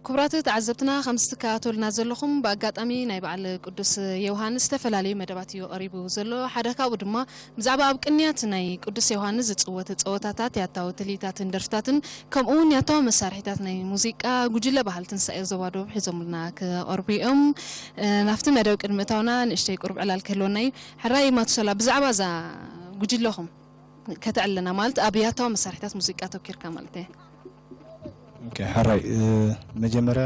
ክቡራት ተዓዘብትና፣ ከም ትከታተሉና ዘለኹም፣ ብኣጋጣሚ ናይ በዓል ቅዱስ ዮሃንስ ዝተፈላለዩ መደባት እዩ ቀሪቡ ዘሎ። ሓደ ካብኡ ድማ ብዛዕባ ኣብ ቅንያት ናይ ቅዱስ ዮሃንስ ዝጽወት ጸወታታት፣ ያታዊ ትልሂታትን ደርፍታትን፣ ከምኡ እውን ያታዊ መሳርሒታት ናይ ሙዚቃ ጉጅለ ባህሊ ትንሳኤ ዞባ ደቡብ ሒዞምልና ክቐርቡ እዮም። እ፣ ናብቲ መደብ ቅድሚ እታውና ንእሽተይ ቁሩብ ዕላል ክህልወና እዩ። ሕራይ ማቱሰላ፣ ብዛዕባ እዛ ጉጅለኹም ከተዕልና፣ ማለት ኣብ ያታዊ መሳርሒታት ሙዚቃ ተኪርካ ማለት እየ። ኦኬ፣ ሕራይ፣ እ፣ መጀመርያ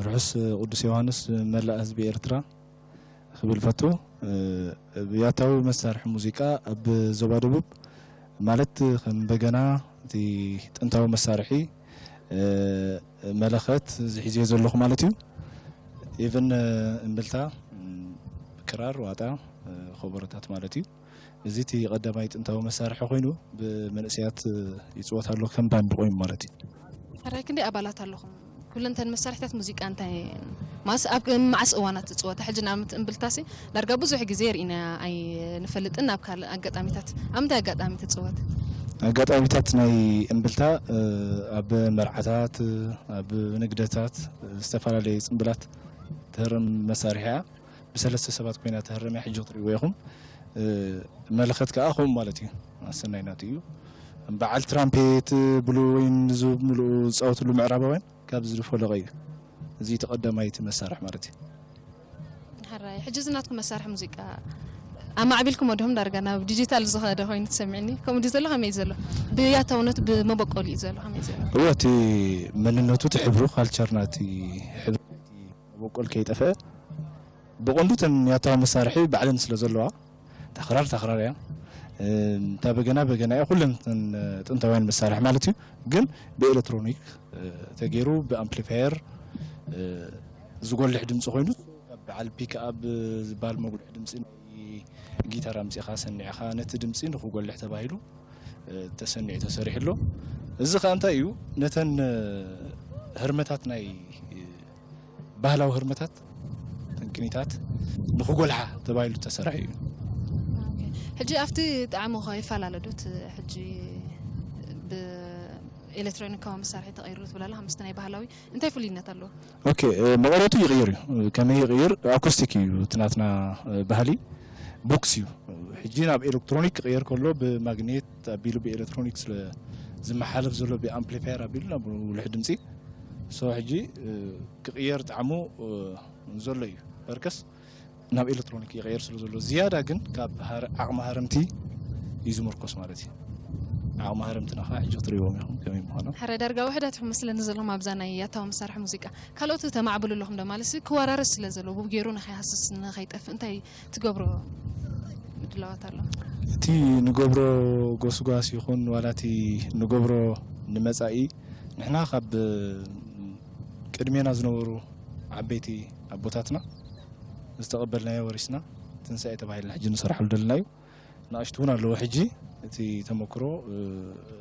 ርሑስ ቅዱስ ዮሃንስ መላእ ህዝቢ ኤርትራ ክብል ፈቱ። እ፣ ያታዊ መሳርሒ ሙዚቃ ኣብ ዞባ ደቡብ ማለት ከም በገና፣ እቲ ጥንታዊ መሳርሒ፣ እ፣ መለኸት፣ እዚ ሒዘዮ ዘለኹ ማለት እዩ። ኢቭን፣ እ፣ እምብልታ፣ ም፣ ክራር፣ ዋጣ፣ እ፣ ከበሮታት ማለት እዩ። እዚ እቲ ቀዳማይ ጥንታዊ መሳርሒ ኮይኑ፣ ብመንእሰያት ይጽወት ኣሎ፣ ከም ባንድ ኮይኑ ማለት እዩ። ሕራይ ክንደይ ኣባላት ኣለኹም? ኩለንተን መሳርሒታት ሙዚቃ እንታይ ማስ ኣብ መዓስ እዋናት ትጽወታ? ሕጂ ንኣብነት እምብልታሲ ዳርጋ ብዙሕ ግዜ ርኢና ኣይንፈልጥን፣ ኣብ ካልእ ኣጋጣሚታት። ኣብ ምንታይ ኣጋጣሚ ትጽወት? ኣጋጣሚታት ናይ እምብልታ፣ እ፣ ኣብ መርዓታት፣ ኣብ ንግደታት፣ ዝተፈላለየ ጽምብላት ትህረም መሳርሒ እያ። ብሰለስተ ሰባት ኮይና ተህረም እያ፣ ሕጂ ክትርእይዎ ኢኹም። እ፣ መለኸት ከኣ ከምኡ ማለት እዩ። ኣሰናይ ናቱ እዩ። በዓል ትራምፔት፣ ብሉ ወይን፣ እዚ ምሉኡ ዝጻወትሉ ምዕራባውያን ካብዚ ዝፈለቐ እዩ። እዚ እቲ ቀዳማይ እቲ መሳርሒ ማለት እዩ። ሕራይ፣ ሕጂ እዚ ናትኩም መሳርሒ ሙዚቃ ኣማዕቢልኩም ወድኹም ዳርጋ ናብ ዲጂታል ዝኸደ ኮይኑ ትሰምዕኒ? ከምኡ ድዩ ዘሎ? ከመይ ዘሎ? ብያታውነቱ ብመበቆሉ እዩ ዘሎ? ከመይ ዘሎ? እወ፣ እቲ መንነቱ፣ እቲ ሕብሩ፣ ካልቸርና፣ እቲ ሕብሪ፣ እቲ መበቆል ከይጠፍአ፣ ብቐንዱ እተን ያታዊ መሳርሒ ባዕለን ስለ ዘለዋ፣ እታ ክራር፣ እታ ክራር እያ። እም፣ እታ በገና፣ በገና እያ። ኩለን እተን ጥንታውያን መሳርሒ ማለት እዩ። ግን ብኤሌክትሮኒክ፣ እ፣ ተገይሩ፣ ብኣምፕሊፋየር፣ እ፣ ዝጎልሕ ድምፂ ኮይኑ፣ ካብ በዓል ፒክኣፕ ዝበሃል መጉልሒ ድምፂ ናይ ጊታር ኣምፂኻ ሰኒዕኻ፣ ነቲ ድምፂ ንክጎልሕ ተባሂሉ፣ እ፣ ተሰኒዑ ተሰሪሑ ኣሎ። እዚ ኸኣ እንታይ እዩ? ነተን፣ እ፣ ህርመታት ናይ፣ እ፣ ባህላዊ ህርመታት፣ ቅኒታት ንክጎልሓ ተባሂሉ ዝተሰርሐ እዩ። ኦኬ። ሕጂ ኣብቲ ጣዕሙ ኸ ይፈላለ ዶ? እቲ ሕጂ ብኤሌክትሮኒካዊ መሳርሒ ተቐይሩ ትብል ኣለኻ፣ ምስቲ ናይ ባህላዊ እንታይ ፍሉይነት ኣለዎ? ኦኬ፣ እ፣ መቐረቱ ይቕይር እዩ። ከመይ ይቕይር? ኣኩስቲክ እዩ እቲ ናትና፣ እ፣ ባህሊ፣ ቦክስ እዩ። ሕጂ ናብ ኤሌክትሮኒክ ክቕየር ከሎ ብማግኔት ኣቢሉ ብኤሌክትሮኒክ ስለ ዝመሓለፍ ዘሎ ብኣምፕሊፋየር ኣቢሉ ናብ ውልሒ ድምፂ። ሶ ሕጂ፣ እ፣ ክቕየር ጣዕሙ፣ እ፣ ዘሎ እዩ። ፐርከስ ናብ ኤሌክትሮኒክ ይቕየር ስለ ዘሎ፣ ዝያዳ ግን ካብ ሃረ-፣ ዓቕሚ ሃረምቲ እዩ ዝምርኮስ ማለት እዩ። ዓቕሚ ሃረምትና ከዓ ሕጂ ክትርእይዎም ኢኹም ከመይ ምዃኖም። ሕራይ ዳርጋ ውሕዳት ኢኹም መስለኒ ዘለኹም ኣብዛ ናይ ያታዊ መሳርሒ ሙዚቃ። ካልኦት ተማዕብሉ ኣለኹም ዶ? ማለትሲ ክወራረስ ስለ ዘለዎ፣ ብኡ ገይሩ ንኸይሃስስ፣ ንኸይጠፍእ እንታይ ትገብሮ ምድላዋት ኣሎ? እቲ ንገብሮ ጎስጓስ ይኹን ዋላ እቲ ንገብሮ ንመጻኢ፣ ንሕና ካብ ቅድሜና ዝነበሩ ዓበይቲ ኣቦታትና ዝተቐበልናዮ ወሪስና ትንሳኤ ተባሂልና ሕጂ ንሰርሓሉ ደለና እዩ። ንኣሽቱ እውን ኣለዎ። ሕጂ እቲ ተመክሮ፣ እ፣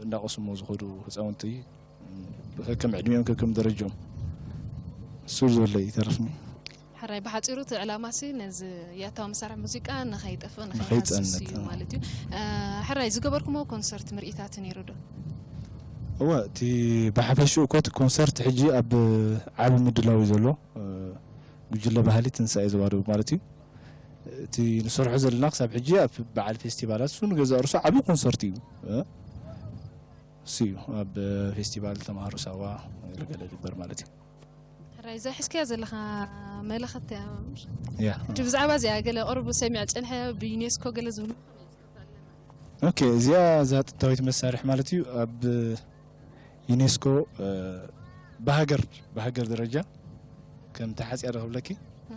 እንዳቐስሞ ዝኸዱ ህፃውንቲ፣ እ፣ ከከም ዕድሜኦም ከከም ደረጃኦም እሱ ዝበለ ይተርፍኒ። ሕራይ፣ ብሓፂሩ እቲ ዕላማሲ ነዚ ያታዊ መሳርሒ ሙዚቃ ንኸይጠፍእ፣ ንኸይሃስስ ንኸይፀንት፣ እዩ እ። ማለት እዩ። እ፣ ሕራይ፣ ዝገበርኩሞ ኮንሰርት ምርኢታት ነይሩ ዶ? እወ፣ እቲ ብሓፈሽኡ እኮ እቲ ኮንሰርት ሕጂ ኣብ ዓቢ ምድላው እዩ ዘሎ። እ፣ ጉጅለ ባህሊ ትንሳኤ ዞባ ደቡብ ማለት እዩ። እ፣ እቲ ንሰርሖ ዘለና ክሳብ ሕጂ ኣብ በዓል ፌስቲቫላት እሱ ንገዛእ ርሱ ዓቢ ኮንሰርት እዩ። እ? እሱ እዩ ኣብ ፌስቲቫል ተማሃሮ ሳዋ ገለገለ ዝግበር ማለት እዩ። ሕራይ እዛ ሒዝካያ ዘለኻ መለኸት እያ። ያ። ሕጂ ብዛዕባ እዚኣ ገለ ቅርቡ ሰሚዐ ጸንሐ ብዩኔስኮ ገለ ዝብሉ። ኦኬ፣ እዚኣ እዛ ጥንታዊት መሳርሒ ማለት እዩ ኣብ ዩኔስኮ እ፣ ብሃገር ብሃገር ደረጃ ከም ተሓጽያ ዶ ክብለኪ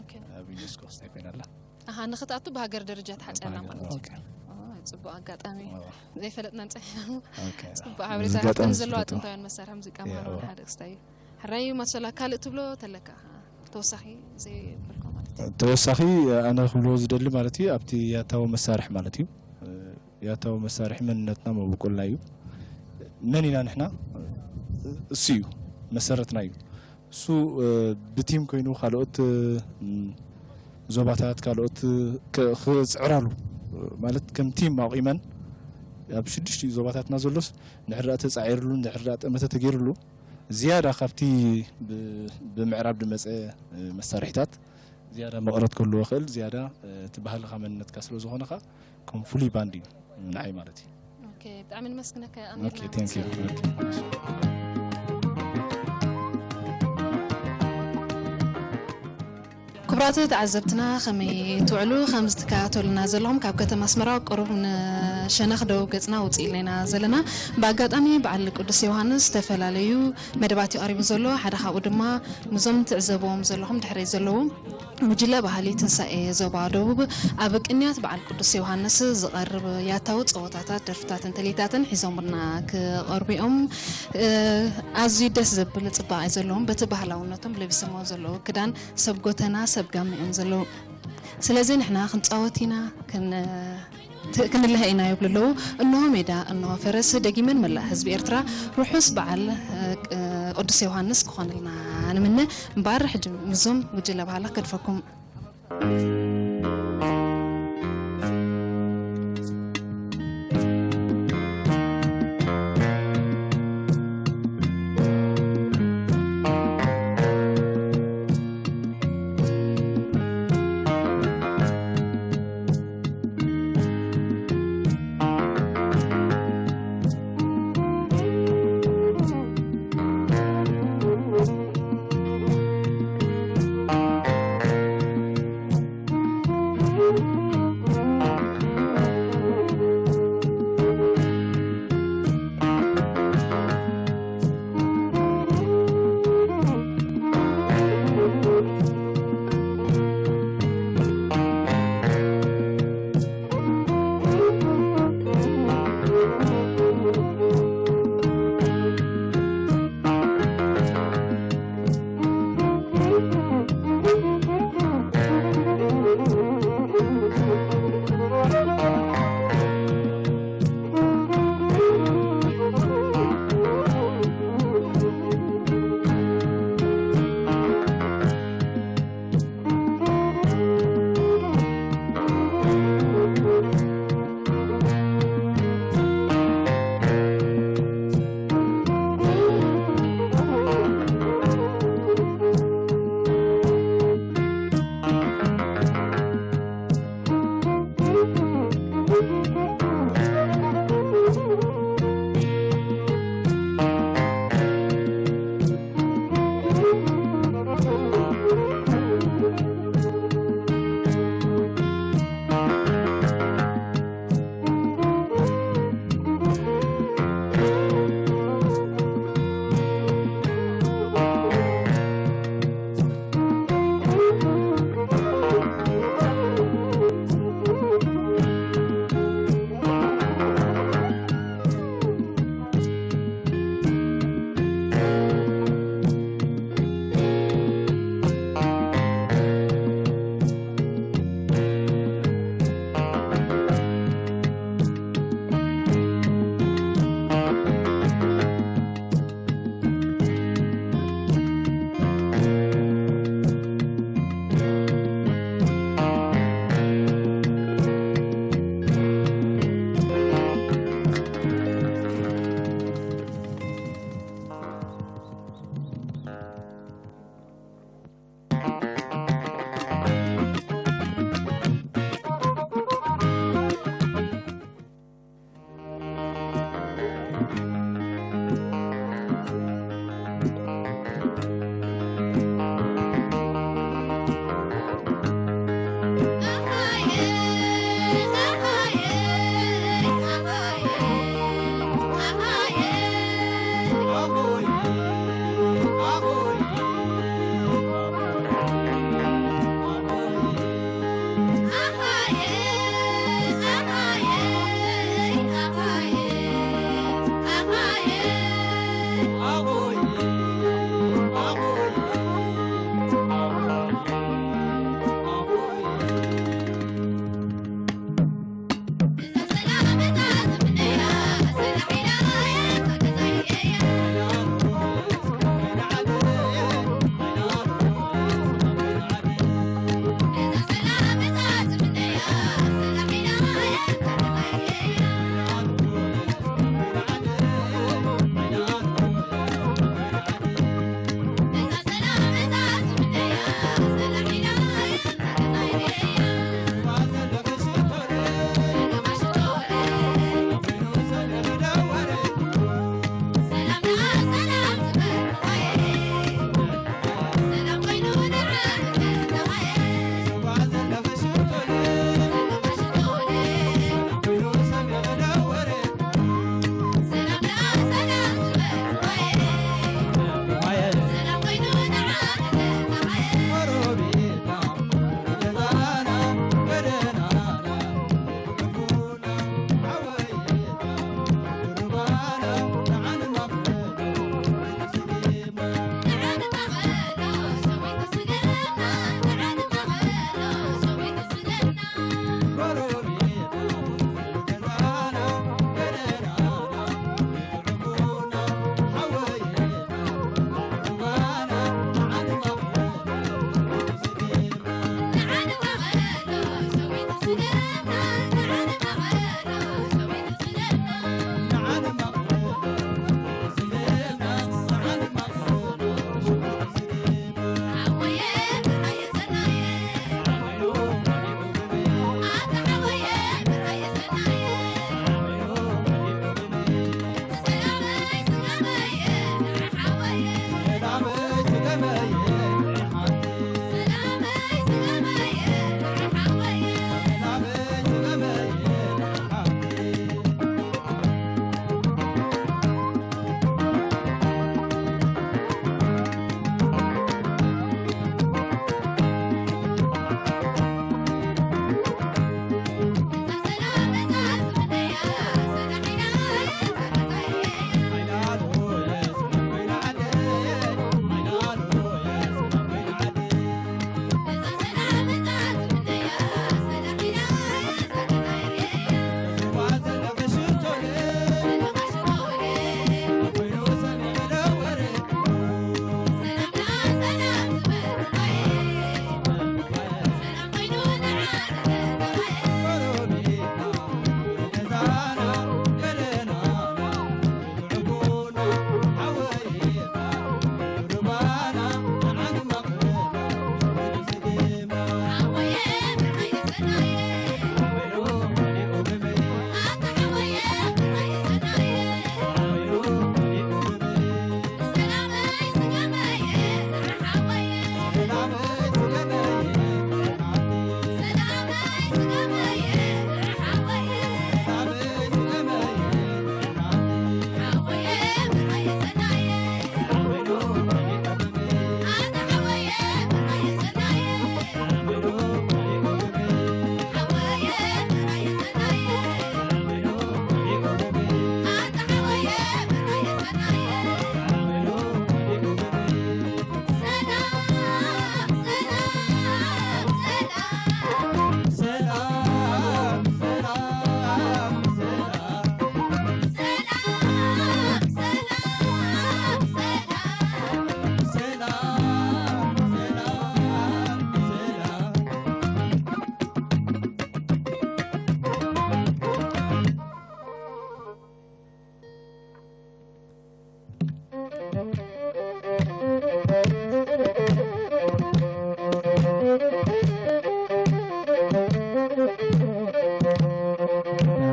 ኦኬ። ኣብ ዩኔስኮ ክስታይ ኮይና ኣላ። ኣሃ ንኽትኣቱ ብሃገር ደረጃ ተሓጽያ ኣላ ብሃገር ማለት እዩ። ኦኬ። ኦ፣ ጽቡቅ ኣጋጣሚ። ኦ። ዘይፈለጥና ንጸኒሕና። ኦኬ። ጽቡቅ ሓበሬታ እዚ ኣጋጣሚ ካብተን ዘለዋ ዝፍለጡ። ጥንታውያን መሳርሒ ሙዚቃ ያ፣ ምሃብና ኦ። ሓደ ክስታይ እዩ። ሕራይ ማሰላ ካልእ ትብሎ ተለካ ተወሳኺ ዘይበልኮ ማለት እዩ። ተወሳኺ ኣነ ክብሎ ዝደሊ ማለት እዩ ኣብቲ ያታዊ መሳርሒ ማለት እዩ። ያታዊ መሳርሒ መንነትና መበቆልና እዩ። መን ኢና ንሕና? እሱ እዩ መሰረትና እዩ። እሱ እ፣ ብቲም ኮይኑ ካልኦት እ፣ ም፣ ዞባታት ካልኦት እ፣ ከ- ክጽዕራሉ ማለት ከም ቲም ኣቑመን ኣብ ሽዱሽቲኡ ዞባታትና ዘሎስ እንድሕር ደኣ ተጻዒርሉ እንድሕር ደኣ ጠመተ ተገይርሉ ዝያዳ ካብቲ ብ- ብምዕራብ ዝመጸ እ፣ መሳርሒታት ዝያዳ መቕረት ክህልዎ ይኽእል። ዝያዳ እ፣ እቲ ባህልኻ መንነትካ ስለ ዝኾነ ኸኣ ከም ፍሉይ ባንድ እዩ ንዓይ ማለት እዩ። ኦኬ፣ ብጣዕሚ ንመስግነካ ኣሚርና። ኦኬ፣ ቴንክ ዩ። ክቡራት ተዓዘብትና ከመይ ትውዕሉ? ከም ዝትከታተሉና ዘለኹም ካብ ከተማ ኣስመራ ቁሩብ ንሸነኽ ደቡብ ገጽና ውጽእ ኢልና ኢና ዘለና። ብኣጋጣሚ በዓል ቅዱስ ዮሃንስ ዝተፈላለዩ መደባት እዩ ቀሪቡ ዘሎ። ሓደ ካብኡ ድማ ምስዞም ትዕዘብዎም ዘለኹም ድሕረይ ዘለዉ ጉጅለ ባህሊ ትንሳኤ ዞባ ደቡብ ኣብ ቅንያት በዓል ቅዱስ ዮሃንስ ዝቐርብ ያታዊ ጸወታታት፣ ደርፍታትን ተሌታትን ሒዞምልና ክቐርቡ እዮም። እ፣ ኣዝዩ ደስ ዘብል ጽባቐ ዘለዎም በቲ ባህላውነቶም ለቢሶምዎ ዘለዉ ክዳን ሰብ ጎተና፣ ሰብ ጋመ እዮም ዘለዉ። ስለዚ ንሕና ክንጻወት ኢና፣ ክን-፣ ት-፣ ክንልሀ ኢና ይብሉ ኣለዉ። እንሆ ሜዳ፣ እንሆ ፈረስ፣ ደጊመን መላእ ህዝቢ ኤርትራ ርሑስ በዓል፣ እ፣ ቅ-፣ ቅዱስ ዮሃንስ ክኾነልና ንምነ። እምበኣር ሕጂ ምስዞም ጉጅለ ባህሊ ከድፈኩም።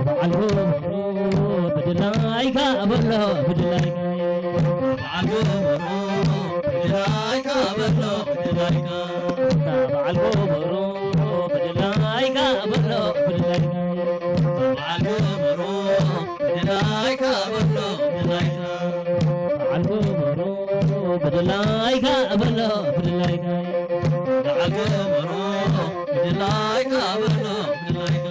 በዓል ሆ ብድላይካ በሎ ብድላይካ በዓል ጎበሮ ብድላይካ በሎ ብድላይካ በዓል ጎበሮ ብድላይካ በሎ ብድላይካ በዓል ጎበሮ ብድላይካ በሎ ብድላይካ በዓል ጎበሮ ብድላይካ በሎ ብድላይካ በዓል ጎበሮ ብድላይካ በሎ ብድላይካ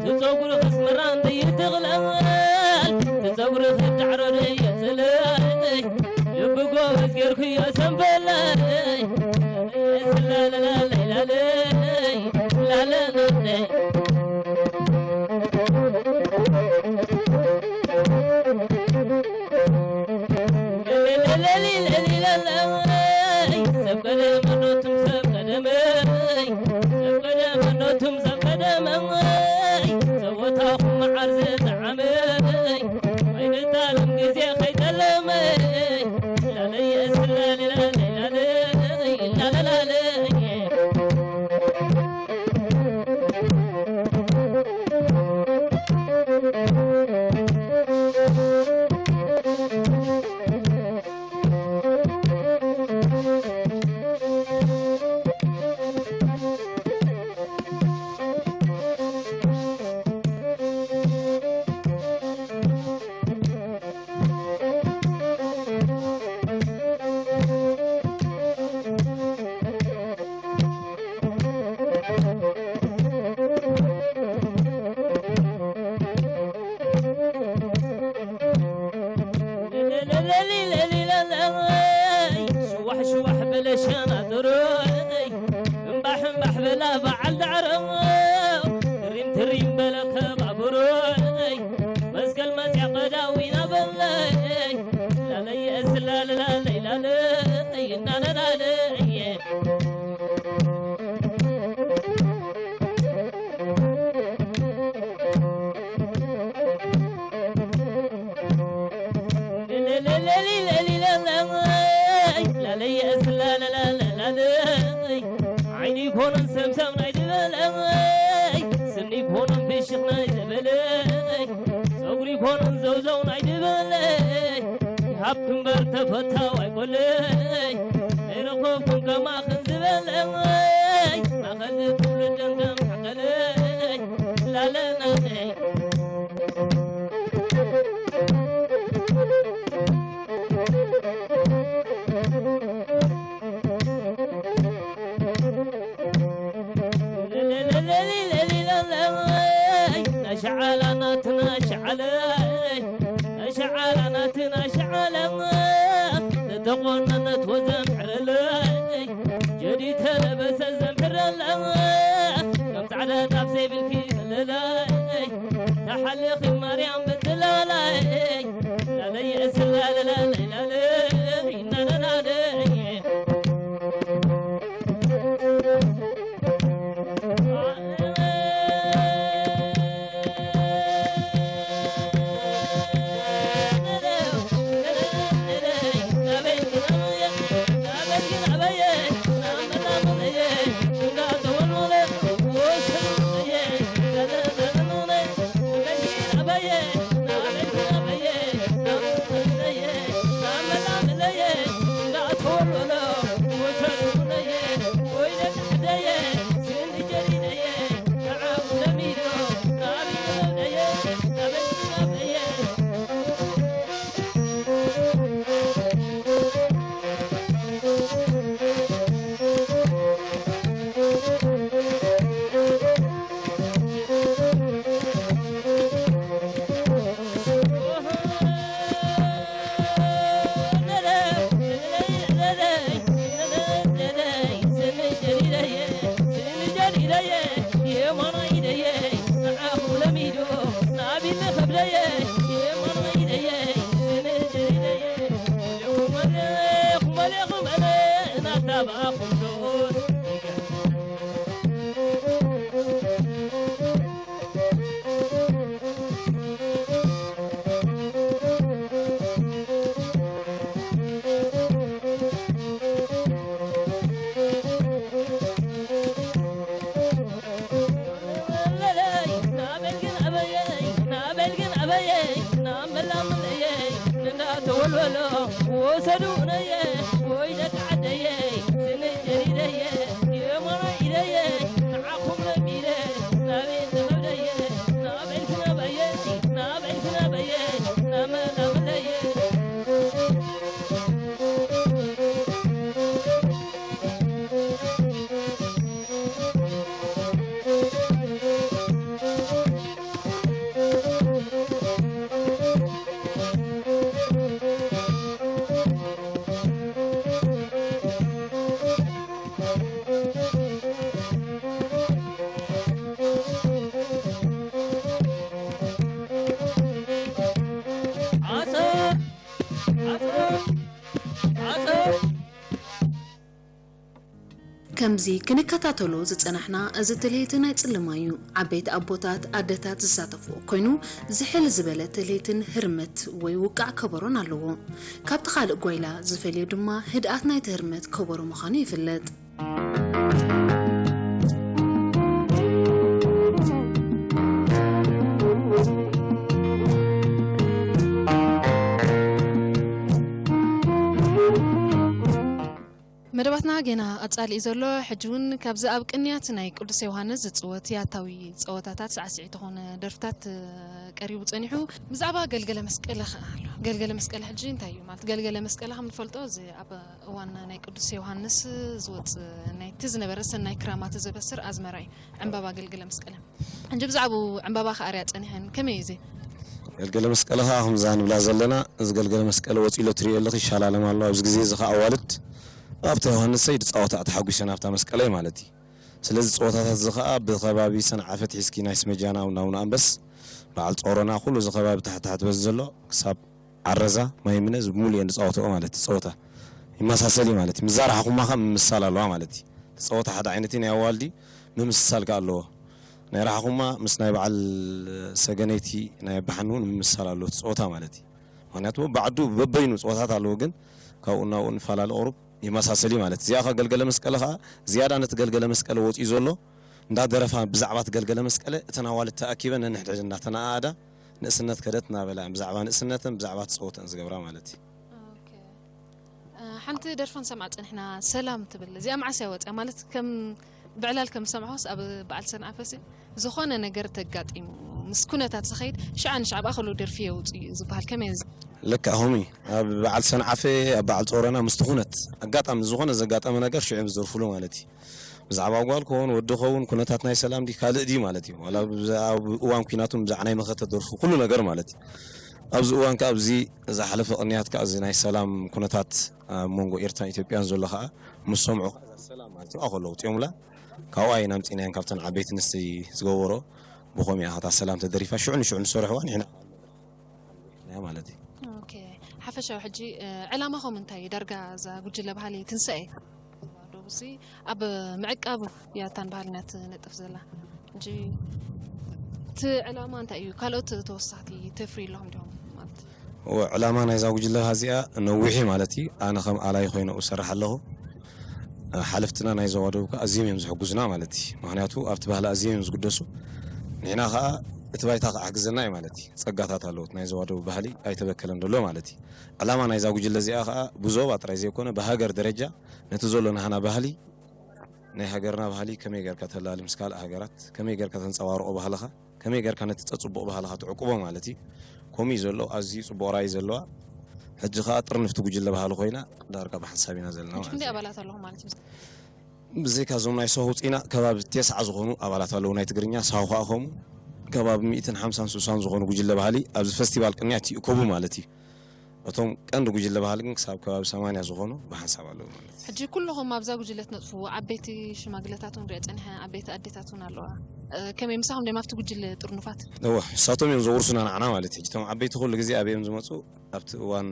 ትጸጉርኺ ኣስመራ እንተይትቕለል፣ ትጸጉርኺ ዳዕሮ ደየጽለል፣ ልቢ ጎበዝ ጌርኩ የሰንበለይ፣ ስላለላለይ ላለይ፣ ላለላለይ። ለለለለለለይ፣ ሰብ ቀደመ ኖቱም ሰብ ቀደመይ፣ ሰብ ቀደመ ኖቱም ሰብ ቀደመይ፣ ጸወታኹም መዓር ዝጠዓመይ፣ ኣይንጣለም ግዜ ከይጠለመይ፣ ላለይ እስላለይ ላለይ ላለይ ላለላለይ። ሽዋሕ ሽዋሕ በለ ሸናጥረይ፣ እምባሕ እምባሕ በላ በዓል ዳዕሮ፣ ትሪም ትሪም በለ ከባብረይ፣ መስቀል መጽያ ቀዳዊና በለይ፣ ላለየ ስላለላለይ ላለይ እናለላለየ። ዓይኒ ይኮኖን ሰምሰም ናይ ዝበለይ፣ ስኒ ይኮኖን ብሽኽ ናይ ዝበለይ፣ ጸጉሪ ይኮኖን ዘውዘው ናይ ዝበለይ፣ ሃብቲ እምበር ተፈታው ኣይኮለይ፣ ኣይረኸብኩን ከማኽን ዝበለይ፣ ማኸል ትውልድን ከም ሓቀለይ፣ ላለናለይ። ናሸዓላ ናትና ሸዓለይ፣ ናሸዓላ ናትና ሸዓለ፣ ዝተቖነነት ወዘን ዕረለይ፣ ጀዲድ ተለበሰ ዘምሕረለይ፣ ከም ጻዕዳ ጣፍ ዘይብልኪ ዘለለይ፣ ተሓልኺ ማርያም ብትላለይ፣ ላለይ እስላለላለይ ላለይ ናናናለይ። ናመላምለየ እንዳተወልወሎ ወሰዱነየ ወይ ደቂ ዓደየ ስነይ ጀሪደየ የማና ኢደየ ንዓኹም ነጊረ ናበይ ተኸብደየ ናበይ ስናበየ ናበይ ስናበየ ናመላምለየ ዓሰብ ዓሰብ ዓሰብ ከምዚ ክንከታተሎ ዝጸናሕና፣ እዚ ትልሂት ናይ ጽልማ እዩ። ዓበይቲ ኣቦታት፣ ኣደታት ዝሳተፍዎ ኮይኑ፣ ዝሕል ዝበለ ትልሂትን ህርመት ወይ ውቃዕ ከበሮን ኣለዎ። ካብቲ ካልእ ጓይላ ዝፈልዮ ድማ፣ ህድኣት ናይቲ ህርመት ከበሮ ምዃኑ ይፍለጥ። መደባትና ጌና ቀጻሊ እዩ ዘሎ። ሕጂ እውን ካብዚ ኣብ ቅንያት ናይ ቅዱስ ዮሃንስ ዝጽወት ያታዊ ጸወታታት ሳዕስዒት ዝኾነ ደርፍታት፣ እ፣ ቀሪቡ ጸኒሑ። ብዛዕባ ገልገለ መስቀለ ኸኣ ኣሎ። ገልገለ መስቀለ ሕጂ እንታይ እዩ? ማለት ገልገለ መስቀለ ከም ንፈልጦ እዚ ኣብ እዋን ናይ ቅዱስ ዮሃንስ ዝወጽእ ናይቲ ዝነበረ ሰናይ ክራማት ዘበስር ኣዝመራ እዩ። ዕምባባ ገልገለ መስቀለ። ሕጂ ብዛዕባኡ ዕምባባ ክኣርያ ጸኒሐን። ከመይ እዩ እዚ? ገልገለ መስቀለ ኸዓ ከምዛ ንብላ ዘለና፣ እዚ ገልገለ መስቀለ ወጺኡ ኣሎ ትርእዮ ኣለኺ፣ ይሻላለም ኣሎ። ኣብዚ ግዜ እዚ ኸዓ ኣዋልድ ኣብታ ዮሃንሰይ ድጻወታ ተሓጒሰን ኣብታ መስቀለይ ማለት እዩ። ስለዚ ጸወታታት እዚ ኸዓ ብኸባቢ ሰንዓፈ ትሒዝኪ ናይ ስመጃና፣ ናውና ኣንበስ፣ በዓል ጾሮና፣ ኩሉ እዚ ኸባቢ ታሕቲ ታሕቲ በዚ ዘሎ ክሳብ ዓረዛ፣ ማይ ምነ፣ እዚ ብምሉእ እየን ዝጻወትኦ ማለት እዩ። ጸወታ ይመሳሰል እዩ ማለት እዩ። ምስ ዛራሕኹማ ኸዓ ምምስሳል ኣለዋ ማለት እዩ። እቲ ጸወታ ሓደ ዓይነት እዩ፣ ናይ ኣዋልድ እዩ፣ ምምስሳል ከኣ ኣለዎ። ናይ ራሕኹማ ምስ ናይ በዓል ሰገነይቲ ናይ ኣባሓኒ እውን ምምስሳል ኣለዎ እቲ ጸወታ ማለት እዩ። ምኽንያቱ በብዓዱ በበይኑ ጸወታት ኣለዎ፣ ግን ካብኡ ናብኡ ንፈላለ ቁሩብ ይመሳሰል እዩ ማለት እዩ። እዚኣ ኸዓ ገልገለ መስቀለ ኸዓ ዝያዳ ነቲ ገልገለ መስቀለ ወጺኡ ዘሎ እንዳደረፋ ብዛዕባ እቲ ገልገለ መስቀለ እተን ኣዋልድ ተኣኪበን ነንሕድሕድ እንዳተነኣኣዳ ንእስነት ከደት እናበላ ብዛዕባ ንእስነተን ብዛዕባ እቲ ጸወተን ዝገብራ ማለት እዩ። ሓንቲ ደርፊ ክንሰምዓ ጸኒሕና ሰላም ትብል። እዚኣ መዓስ እያ ወጺኣ? ማለት ከም ብዕላል ከም ዝሰማዕኩስ ኣብ በዓል ሰንዓፈሲ ዝኾነ ነገር ተጋጢሙ ምስ ኩነታት ዝኸይድ ሽዓ ንሽዓ ብኣኸሉ ደርፊ የውጽእ እዩ ዝበሃል። ከመይ እዚ? ልክዕ ከምኡ እዩ። ኣብ በዓል ሰንዓፈ ኣብ በዓል ጾሮና ምስቲ ኩነት ኣጋጣሚ ዝኾነ ዘጋጠመ ነገር ሽዑ እዮም ዝደርፉሉ ማለት እዩ። ብዛዕባ ጓል ክኸውን ወዲ ክኸውን ኩነታት ናይ ሰላም ድዩ ካልእ ድዩ ማለት እዩ። ዋላ ኣብ እዋን ኲናት እውን ብዛዕባ ናይ መኸተ ደርፉ ኩሉ ነገር ማለት እዩ። ኣብዚ እዋን ከኣ ኣብዚ ዝሓለፈ ቅንያት ከኣ እዚ ናይ ሰላም ኩነታት ኣብ መንጎ ኤርትራን ኢትዮጵያን ዘሎ ከኣ ምስ ሰምዑ ከኣ እዛ ሰላም ማለት እዩ ኣኸሎ ኣውጺኦምላ ካብኣ ኢና ኣምጺእናየን ካብተን ዓበይቲ ኣንስቲ ዝገበሮ ብኸምኡ እያ እታ ሰላም ተደሪፋ ሽዑ ንሽዑ ንሰርሕዋ ንሕና እያ ማለት እዩ። ኦኬ ሓፈሻዊ ሕጂ ዕላማኹም እንታይ እዩ? ዳርጋ እዛ ጉጅለ ባህሊ ትንሳኤ ዶቡሲ ኣብ ምዕቃብ እያ እታን ባህልና ትነጥፍ ዘላ። ሕጂ እቲ ዕላማ እንታይ እዩ? ካልኦት ተወሳኽቲ ተፍሪ ኣለኹም ዲኹም ማለት እዩ? እወ ዕላማ ናይዛ ጉጅለ እዚኣ ነዊሕ እዩ ማለት እዩ። ኣነ ከም ኣላይ ኮይነ እሰርሕ ኣለኹ። ሓለፍትና ናይ ዞባ ደቡብ ከኣ ኣዝዮም እዮም ዝሕግዙና ማለት እዩ። ምኽንያቱ ኣብቲ ባህሊ ኣዝዮም እዮም ዝግደሱ። ንሕና ከኣ እቲ ባይታ ክሕግዘና እዩ ማለት እዩ። ጸጋታት ኣለዎ ናይ ዞባ ደቡብ ባህሊ ኣይተበከለን ዘሎ ማለት እዩ። ዕላማ ናይዛ ጉጅለ እዚኣ ከኣ ብዞባ ጥራይ ዘይኮነ ብሃገር ደረጃ ነቲ ዘሎ ናህና ባህሊ ናይ ሃገርና ባህሊ ከመይ ጌርካ ተላሊ ምስ ካልእ ሃገራት ከመይ ጌርካ ተንጸባርቆ ባህልኻ ከመይ ጌርካ ነቲ ጸጽቡቕ ባህልኻ ትዕቁቦ ማለት እዩ። ከምኡ እዩ ዘሎ ኣዝዩ ጽቡቕ ራእይ ዘለዋ ሕጂ ከኣ ጥርንፍቲ ጉጅለ ባህሊ ኮይና ዳርጋ ብሓንሳብ ኢና ዘለና ማለት እዩ። ክንደይ ኣባላት ኣለኹም ማለት እዩ? ብዘይካ እዞም ናይ ሶሆ ውፅኢና ከባቢ ቴስዓ ዝኾኑ ኣባላት ኣለዉ ናይ ትግርኛ ሳሆ ከዓ ከምኡ ከባቢ ሚእትን ሓምሳን ስሳን ዝኾኑ ጉጅለ ባህሊ ኣብዚ ፈስቲቫል ቅንያት ይእከቡ ማለት እዩ። እቶም ቀንዲ ጉጅለ ባህሊ ግን ክሳብ ከባቢ ሰማንያ ዝኾኑ ብሓንሳብ ኣለዉ ማለት እዩ። ሕጂ ኩልኹም ኣብዛ ጉጅለ ትነጥፉ ዓበይቲ ሽማግለታት እውን ሪኦ ፀኒሐ፣ ዓበይቲ ኣዴታት እውን ኣለዋ። ከመይ ምሳኹም ዲዮም ኣብቲ ጉጅለ ጥርኑፋት? እወ ንሳቶም እዮም ዘውርሱና ንዓና ማለት እዩ። ሕጂ እቶም ዓበይቲ ኩሉ ግዜ ኣበይ እዮም ዝመፁ? ኣብቲ እዋን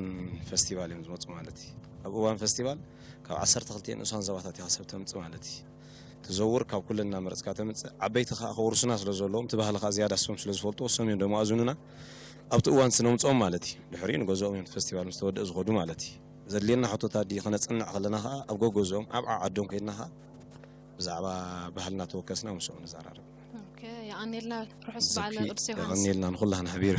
ፈስቲቫል እዮም ዝመፁ ማለት እዩ። ኣብ እዋን ፈስቲቫል ካብ ዓሰርተ ክልተ ንኡሳን ዞባታት ኢኻ ሰብ ተምፅእ ማለት እዩ። ትዘውር ካብ ኩለን እናመረፅካ ተምፅእ። ዓበይቲ ከዓ ከውርሱና ስለ ዘለዎም እቲ ባህሊ ከዓ ዝያዳ እሶም ስለ ዝፈልጥዎ እሶም እዮም ደሞ ኣእዝኑና ኣብቲ እዋን ስነምፅኦም ማለት እዩ። ድሕሪኡ ንገዝኦም እዮም እቲ ፈስቲቫል ምስ ተወደአ ዝኸዱ ማለት እዩ። ዘድልየና ሕቶታት ድዩ ከነፅንዕ ከለና ከዓ ኣብ ገገዝኦም ኣብ ዓዓዶም ከይድና ከዓ ብዛዕባ ባህልና ተወከስና ምስኦም ንዘራረብ። ኦኬ፣ የቐንየልና ርሑስ በዓል ቅዱስ ዮሃንስ። የቐንየልና ንኹላህና ሓቢሩ።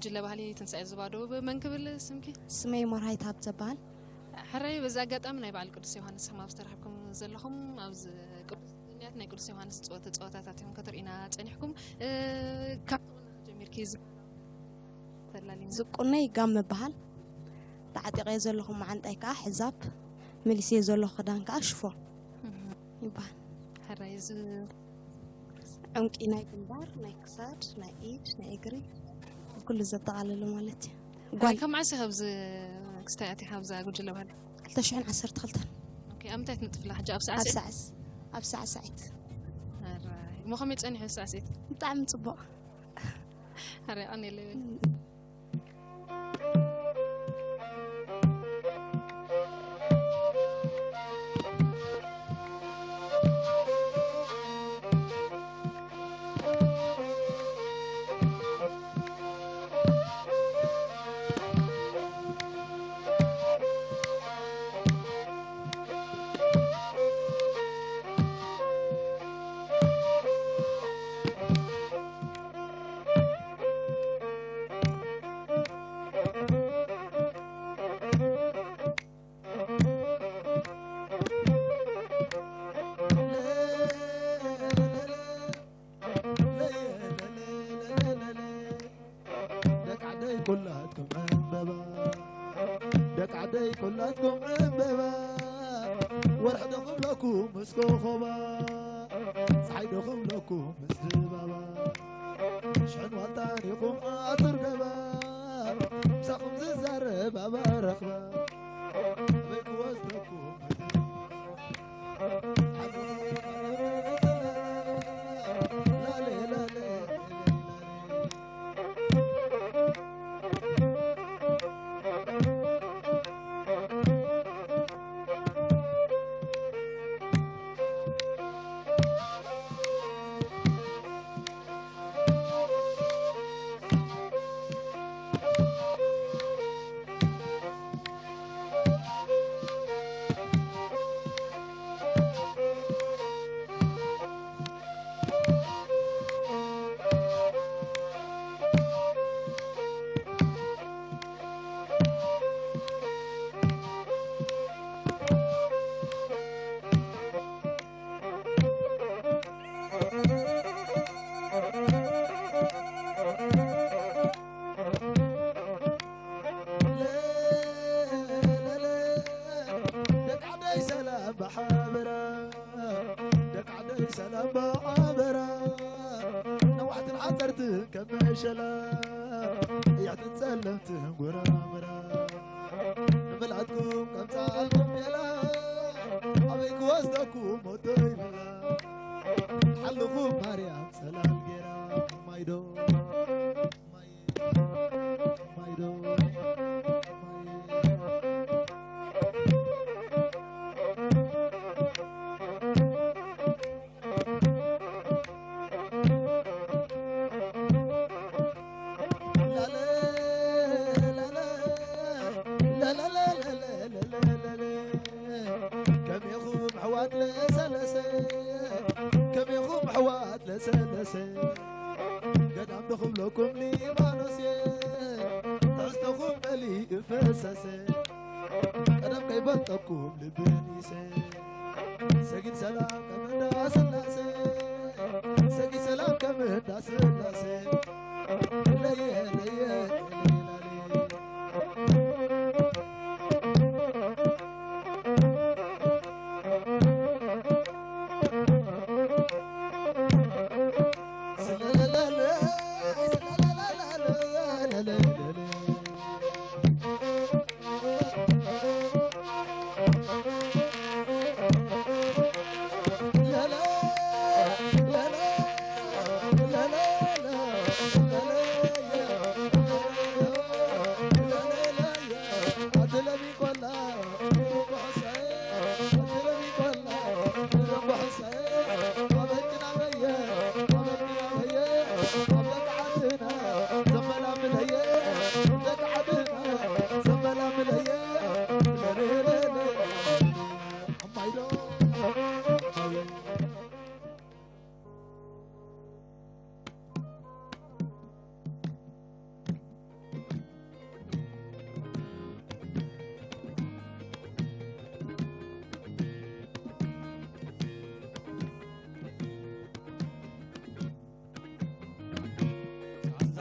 ጉጅለ ባህሊ ትንሳኤ ዞባ ደቡብ። መን ክብል ስምኪ? ስመይ ሞርሃይት ሃብተ እበሃል። ሕራይ፣ በዚ ኣጋጣሚ ናይ በዓል ቅዱስ ዮሃንስ ሕማም ዝተረኸብኩም ዘለኹም፣ ኣብዚ ቅዱስ ቅንያት ናይ ቅዱስ ዮሃንስ ጸወ-፣ ተጸወታታት ኢኹም ከተርእዩና ጸኒሕኩም። እ፣ ካብ ዝቑነኻ ጀሚርኪ ዝ-፣ ተላልይና። ዝቁነይ ጋም እበሃል። ተዓጢቐዮ ዘለኹ መዓንጣይ ከኣ ሕዛብ፣ መሊሰዮ ዘለኹ ክዳን ከኣ ሽፎን እህ። ይበሃል። ሕራይ፣ እዚ ዕንቂ ናይ ግንባር፣ ናይ ክሳድ፣ ናይ ኢድ፣ ናይ እግሪ፣ ኩሉ ዘጠቓለለ ማለት እዩ። ጓል ካብ መዓስ ኢኻ ኣብዚ ክስታይ ኣቲኻ ኣብዛ ጉጅለ ባህሊ? ክልተ ሽሕን ዓሰርተ ክልተን። ኦኬ፣ ኣብ ምንታይ ትነጥፍላ ሕጂ? ኣብ ኣብ ሳዕስዒት? ሳዕስ-፣ ኣብ ሳዕስዒት። ሕራይ፣ እሞ ከመይ ጸኒሑ ሳዕስዒት? ብጣዕሚ ጽቡቕ። ሕራይ፣ ኣነ የለይ በል። ደቂ ዓደይ ኩላትኩም ዕምበባ፣ ደቂ ዓደይ ኩላትኩም ዕምበባ፣ ወርሒ ዶ ክብለኩም ምስ ኮኾባ፣ ፀሓይ ዶ ክብለኩም ምስ ድባባ፣ ሽሕን ዋልታን ኢኹም ኣቱር ገባ፣ ምሳኹም ዝዛረብ ኣበረኽባ፣ ኣበይ ክወስደኩም ደቂ ዓደይ ሰላም ብሓበራ፣ ደቂ ዓደይ ሰላም ብሓበራ፣ ነዋሕትን ሓፀርትን ከም መሸላ፣ ቀያሕትን ጸለምትን ጉራምራ፣ ንመላእትኩም ከምጻልኩም ሜላ፣ ኣበይ ክወስደኩም ሞቶ ይብላ፣ ሓልኹም ማርያም ጸላል ጌራ፣ ማይዶ ከመይኹም ኣሕዋት ለሰለሰ፣ ከመይኹም ኣሕዋት ለሰለሰ፣ ገዳም ዶ ክብለኩም ሊባኖስ እየ፣ ትሕዝቶኹም መሊኡ ፈሰሰ፣ ቀደም ከይፈልጠኩም ልቢ ኒሰ፣ ሰጊድ ሰላም ከም እንዳ ስላሴ፣ ሰጊድ ሰላም ከም እንዳ ስላሴ፣ ለየ ለየ ለየ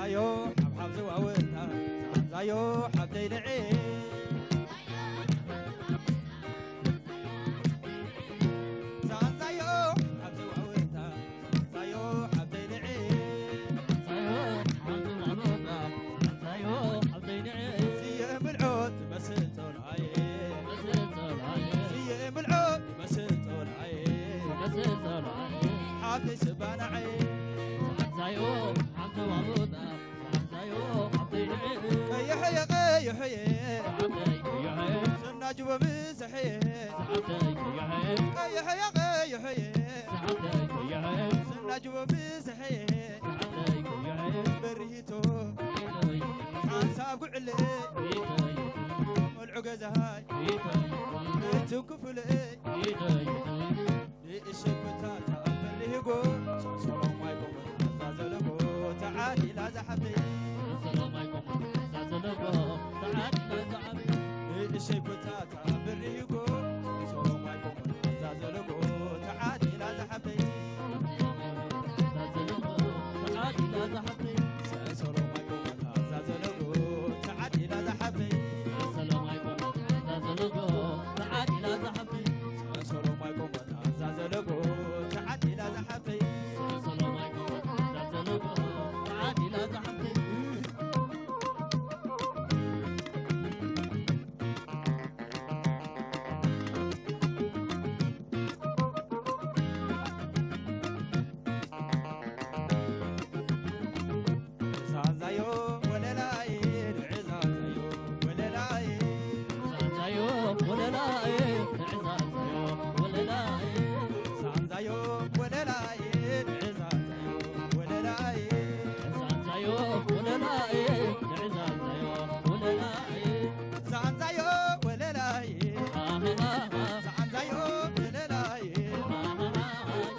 ዛዮ ሓብሓብ ዝዋወታ ዛንዛዮ ሓብተይ ንዒ ዛንዛዮ ሓብተይ ዋወታ ዛንዛዮ ሓብተይ ንዒ ዛንዛዮ ሓብተይ ዋወታ ዛንዛዮ ሓብተይ ንዒ ስየ ምልዖ ትመስል ጸላኤ ትመስል ጸላኤ ስየ ምልዖ ትመስል ጸላኤ ትመስል ጸላኤ ሓብተይ ስባናዐ ዛንዛዮ ሓብተይ ዋወታ ቀይሐየ ቀይሐየ ሰናጅቦ ምሰሐየ ቀይሐየ ቀይሐየ ሰናጅቦ ምሰሐየ በርሂቶ ሓንሳብ ጉዕለ መልዑ ገዛሃይ እትንክፉለይ ንእሽኩታ ተኣምር ልሂጎ ሰሎማይ ቆሞ ተዛዘለጎ ተዓዲላ ዝሓብተይ ሰሎማይ ቆሞ ተዛዘለጎ ተዓዲላ ዝሓብተይ ንእሽኩታ ተኣምር ልሂጎ ሰሎማይ ቆሞ ተዛዘለጎ ተዓዲላ ዝሓብተይ ተዛዘለጎ ተዓዲላ ዝሓብተይ ሰሎማይ ቆሞ ተዛዘለጎ ተዓዲላ ዝሓብተይ ሰሎማይ ቆሞ ተዛዘለጎ ተዓዲላ ዝሓብተይ ሰሎማይ ቆሞ ተዛዘለጎ ተዓዲላ ዝሓብተይ ሰሎማይ ቆሞ ተዛዘለጎ ተዓዲላ ዝሓብተይ ዛንዛዮ ወለላይ ንዕዛንዛዮ ወለላይ ዛንዛዮ ወለላይ ንዕዛንዛዮ ወለላይ ዛንዛዮ ወለላይ ንዕዛንዛዮ ወለላይ ዛንዛዮ ወለላይ ንዕዛንዛዮ ወለላይ ዛንዛዮ ወለላይ ዛንዛዮ ወለላይ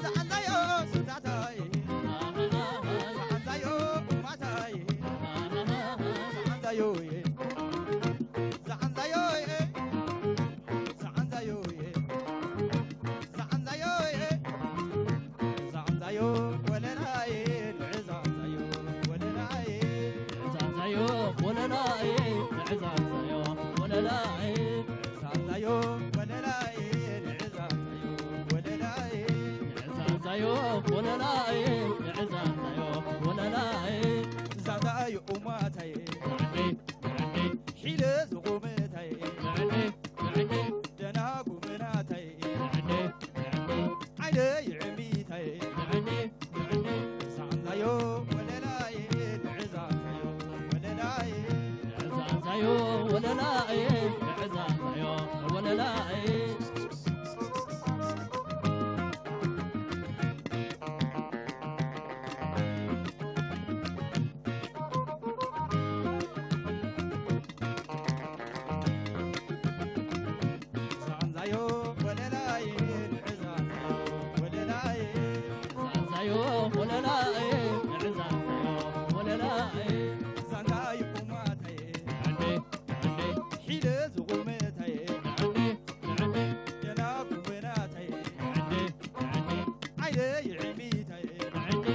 ዛንዛዮ ስታታይ ዛንዛዮ ቁማታይ ዛንዛዮ ዛንዛዮ ዛንዛዮ ዛንዛዮ ዛንዛዮ ወለላይ ንዕዛንዛዮ ወለላይ ንዕዛንዛዮ ወለላይ ንዕዛንዛዮ ወለላይ ንዕዛንዛዮ ወለላይ ንዕዛንዛዮ ወለላይ ንዕዛንዛዮ ወለላይ ንዕዛንዛዮ ወለላይ ዛንዛዮ ኡማታይ ሒለ ዝቑመታይ ደና ጉመናታይ ዓይነ ይዕሚታይ ሳዕንዛዮ ወለላይ ንዕዛንዛዮ ወለላይ ንዕዛንዛዮ ወለላይ ንዕዛንዛዮ ወለላይ ዛንዛዮ ወለላይ ንዕዛንዛዮ ወለላይ ዛንዛዮ ወለላይ ንዕዛንዛዮ ወለላይ ዛንዛዮ ቁማታይ ንዕንዲ ንዕንዲ ሒለ ዝቑመታይ ንዕንዲ ንዕንዲ ደና ኩበናታይ ንዕንዲ ንዕንዲ ዓይነ ይዕሚታይ ንዕንዲ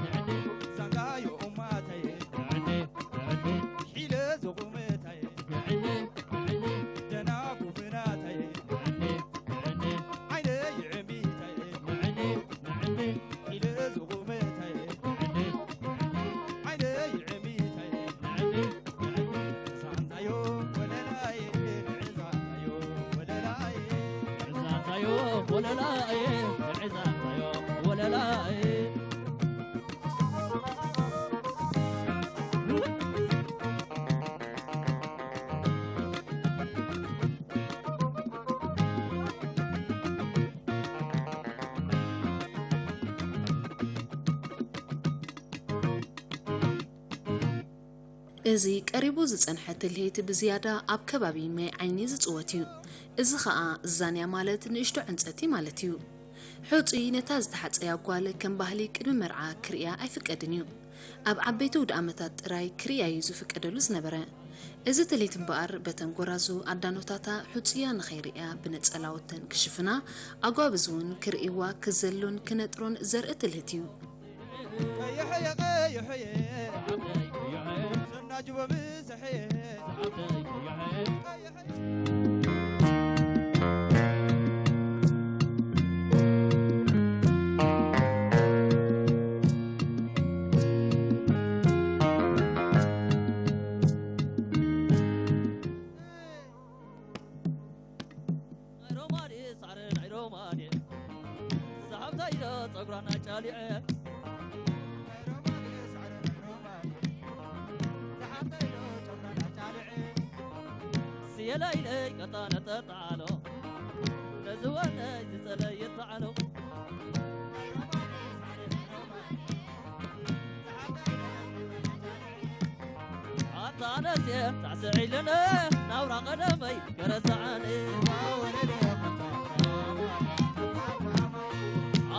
ንዕንዲ ዛንዛዮ ኡማታይ ንዕንዲ ንዕንዲ ሒለ ዝቑመታይ ንዕንዲ ንዕንዲ ደና ኩበናታይ ንዕንዲ ንዕንዲ ዓይነ ይዕሚታይ ንዕንዲ ንዕንዲ ሒለ ዝቑመታይ ንዕንዲ ንዕንዲ ዓይነ ይዕሚታይ ንዕንዲ ንዕንዲ ዛንዛዮ ወለላይ ንዕዛንዛዮ ወለላይ ንዕዛንዛዮ ወለላይ ንዕዛንዛዮ ወለላይ እዚ ቀሪቡ ዝጸንሐ ትልሂት ብዝያዳ ኣብ ከባቢ ማይ ዓይኒ ዝጽወት እዩ። እዚ ኸኣ ዛንያ ማለት ንእሽቶ ዕንጸቲ ማለት እዩ። ሕጹይ ነታ ዝተሓጸያ ጓል ከም ባህሊ ቅድሚ መርዓ ክርእያ ኣይፍቀድን እዩ። ኣብ ዓበይቲ ውድኣመታት ጥራይ ክርእያ እዩ ዝፍቀደሉ ዝነበረ። እዚ ትልሂት እምበኣር በተን ጎራዙ ኣዳኖታታ ሕጹያ ንኸይርእያ ብነጸላ ወተን ክሽፍና፣ ኣጓብዝ እውን ክርእይዋ ክዘሉን ክነጥሩን ዘርኢ ትልሂት እዩ። ቀይሕየ ቀይሕየ ሰናጅቦ ብዝሕ ዝዓብደይ ቀይሕ። ናይ ሮማኔ ሳዕረ ናይ ሮማኔ፣ ዝሓብታ ኢለ ጸጉራና ጫሊዐ። ናይ ሮማኔ ሳዕረ ናይ ሮማኔ፣ ዝሓብታ ኢለ ጸጉራና ጫሊዐ። ስየላ ኢለ ቀጣነ ጠጣዓሎ፣ ነዚ ወነይ ዝጸለየ ይተዓሎ። ኣታ ኣነስ እየ ሳዕስዕ ኢለነ ናብራ ቀደመይ ከረስዓኒ።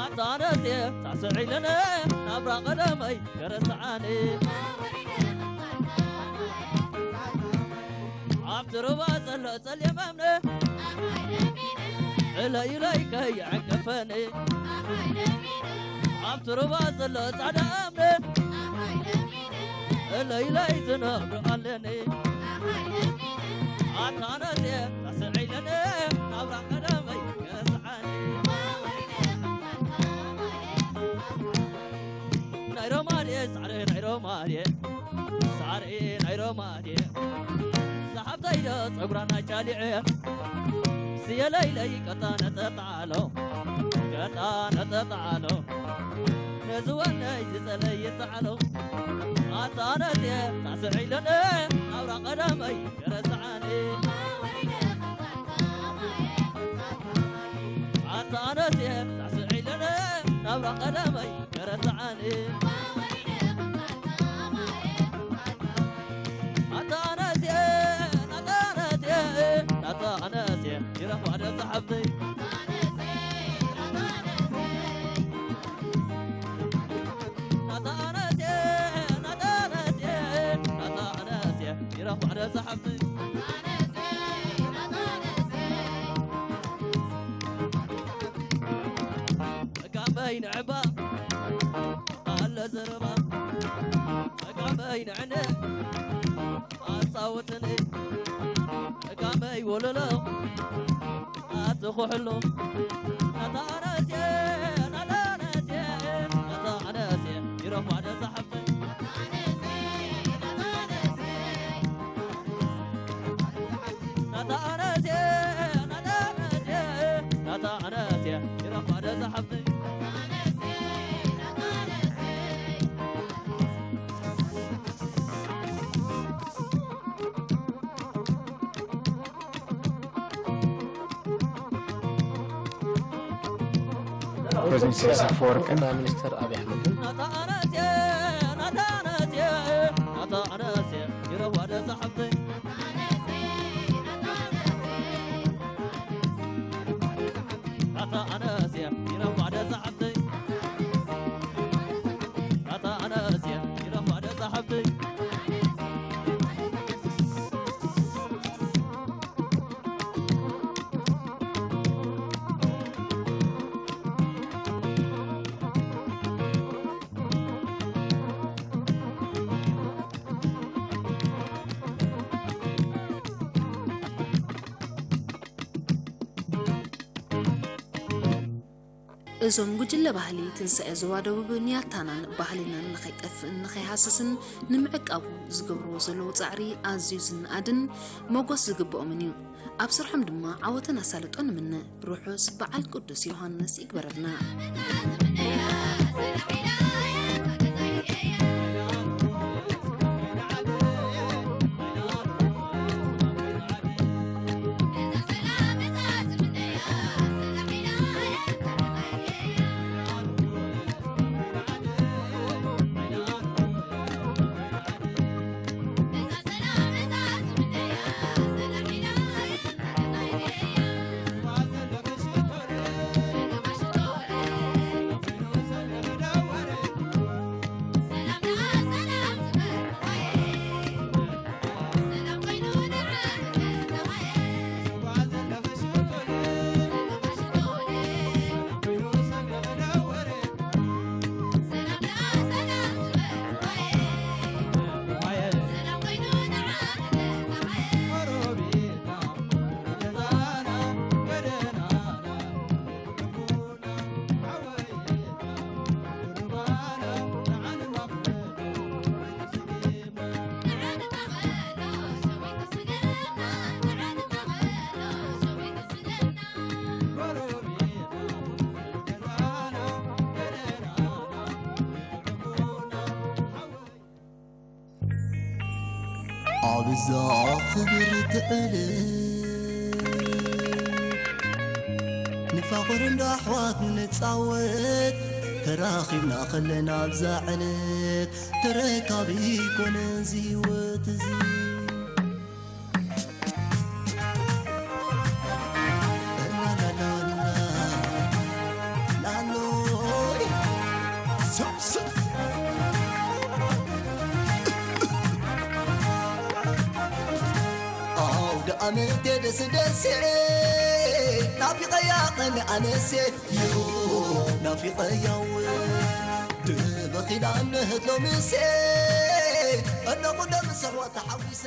ኣታ ኣነስ እየ ሳዕስዕ ኢለነ ናብራ ቀደመይ ከረስዓኒ። ኣብቲ ሩባ ዘሎ ጸሊም እምኒ እለይ ኢለይ ከይዕንቅፈኒ። ኣብቲ ሩባ ዘሎ ጻዕዳ እምኒ እለይ ኢለይ ዝነብር ኣለኒ። ኣታ ኣነስ እየ ሳዕስዕ ኢለኒ ናብራ ቀደመይ ገዝዓኒ። ናይ ሮማልየ ሳዕሪ ናይ ሮማልየ ሳዕሪ ናይ ሮማልየ፣ ሰሓብተይ ዶ ጸጉራ ናይ ጫሊዐ፣ ስየለይለይ ቀጣ ነጠጣ ኣሎ፣ ቀጣ ነጠጣ ኣሎ፣ ነዚ ዋነይ ዝጸለይ ይጠዓሎ። ኣታ ነትየ ታስዕ ኢለነ ናብራ ቀዳመይ የረስዓኒ። ኣታ ነትየ ታስዕ ኢለነ ናብራ ቀዳመይ የረስዓኒ። ኣታ ነትየ፣ ኣታ ነትየ፣ ኣታ ነትየ፣ ይረኽባ ደዛ ሓብተይ። ናታ ኣነስየ፣ ናታ ኣነስየ፣ ናታ ኣነስየ፣ ይረኽባ ደዛ ሓፍተይ። እካመይ ንዕባ ኣለ ዘረባ፣ እካመይ ንዕነ ኣጻውትኒ፣ እካመይ ወለሎ ኣቲ ኩሕሎ፣ ናታ ኣነስየ፣ ናታ ኣነስየ፣ ናታ ኣነስየ፣ ይረኽባ ደዛ ሓፍተይ። ናታ ኣነስየ፣ ናታ ኣነስየ፣ ናታ ኣነስየ፣ ይረኽባ ደዛ ሓፍተይ። ፕሬዚደንት ኢሳያስ ኣፈወርቅን ቀዳማይ ሚኒስትር ኣብይ ኣሕመድን። እዞም ጉጅለ ባህሊ ትንሳኤ ዞባ ደቡብ ንያታናን ባህልናን ንኸይጠፍእን ንኸይሃስስን ንምዕቃቡ ዝገብርዎ ዘለዉ ጻዕሪ ኣዝዩ ዝነኣድን ሞጎስ ዝግብኦምን እዩ። ኣብ ስርሖም ድማ ዓወትን ኣሳልጦን ንምነ። ርሑስ በዓል ቅዱስ ዮሃንስ ይግበረልና። ኣብዛ ክብርቲ ዕለት ንፋቕር እንዶ ኣሕዋት ንጻወት፣ ተራኺብና ከለና ኣብዛ ዕለት ተረካቢ ይኮነ እዚ ህይወት እዚ። ላሎይ፣ ስብ፣ ስብ። ኣውደ ኣመት ደስ ደሴ ናፊቐያ ቐን ኣነሴ ዩ ናፊቐያ ውን ድበኺላ ንህት ሎምሴ እነኹ ደምሰዋ ተሓዊሰ